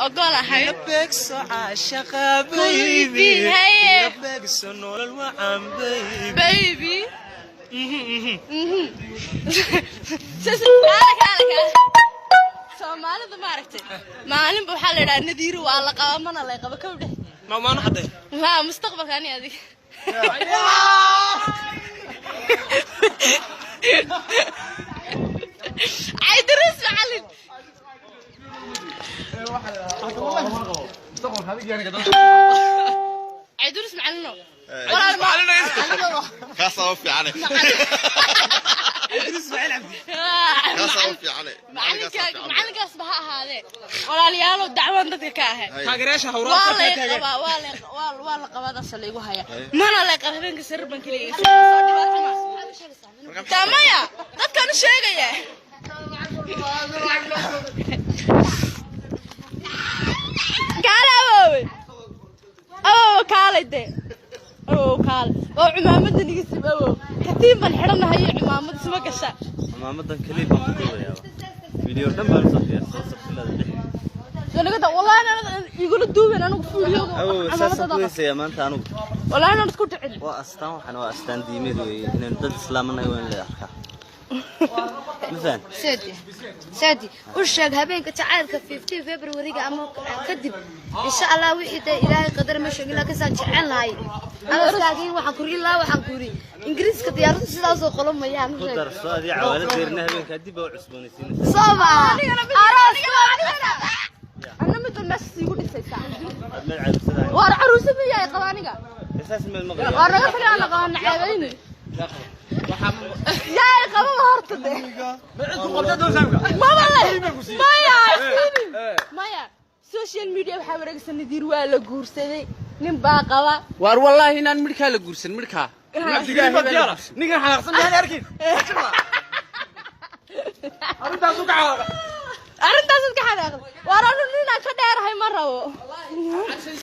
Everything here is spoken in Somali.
Ogolahay. Ila beegso caashaqa, baby. Haye. Ila beegso nolol wacan, baby. Baby. Kaale, kaale, kaale. Soomaalida maaragtay, maalinba waxaa la idhaha Nadiiro waa la qaba, mana lay qaba, kow dheh. Ma maanu xaday? Ha, mustaqbalka ani adiga. Caydiruus macalin. Caydiruus macalino. Walaal Kaasaa u fiicane. Kaasaa u fiicane. Macalinkaas ba ha ahaadee, walaalayaalow, dacwaan dadka ka ahay. Taageerayaasha Waa hawraarka lay taagan. qabaa, waa la qabadaasa laygu haya, mana lay qaba. Habeenka sariir baan keliya iga soo dhibaato ma tamaya dadkan u sheegaya. Kaale awoowe, awoowe, kaalay dee awow, kaale oo cumaamadan iga sib awow. Katiin baan xidhanahay iyo cumaamad isma gasha. Cimaamadan kaliya baan ku duubayaa, video dhan baan usoo diyaarsaday sabtilada lix. Nagada wallahi inaan igula duuben anigu fuuliyooga. Awow, saasaan ku heesayaa maanta anugu. Wallahi inaan isku dhicin. Waa astaan, waxaan waa astaan diimeed weeye. Inaynu dad islaamanahay waa in la arkaa, ma fahan? Saadi, saadi, u sheeg habeenka jacaylka 15 February-ga ama kadib, insha Allah, wixii dee Ilaahay qadar ma sheegin, laakiin saan jecel lahay arooskaagii waxaan kuri ilaa waxaan kuri Ingiriiska diyaaradu sidaasoo qolomayaan. Ku darso adii cawaala deerna habeenkaa dib baa u cusboonaysiinaysaa. Soo Arooska anna mid bal meesha siigu dhisaysaa. Aad meel caabisadahay. Waar caruusa miyaa qaba aniga? Saas meel maqlayaa. Waar naga tagaan, la qaban naceebayni yaa qababa horta de maba le maya siinin maya. Social media waxaa wareegsan Nadiir waa la guursaday, nin baa qaba. Waar wallaahi inaan midhkaa la guursan midhkaa. Ninkan xanaaqsan maan arkin. Arrintaasu ka xanaaqa. Arrintaasaad ka xanaaqday. Waar anu ninaan ka dheerahay ma rabo.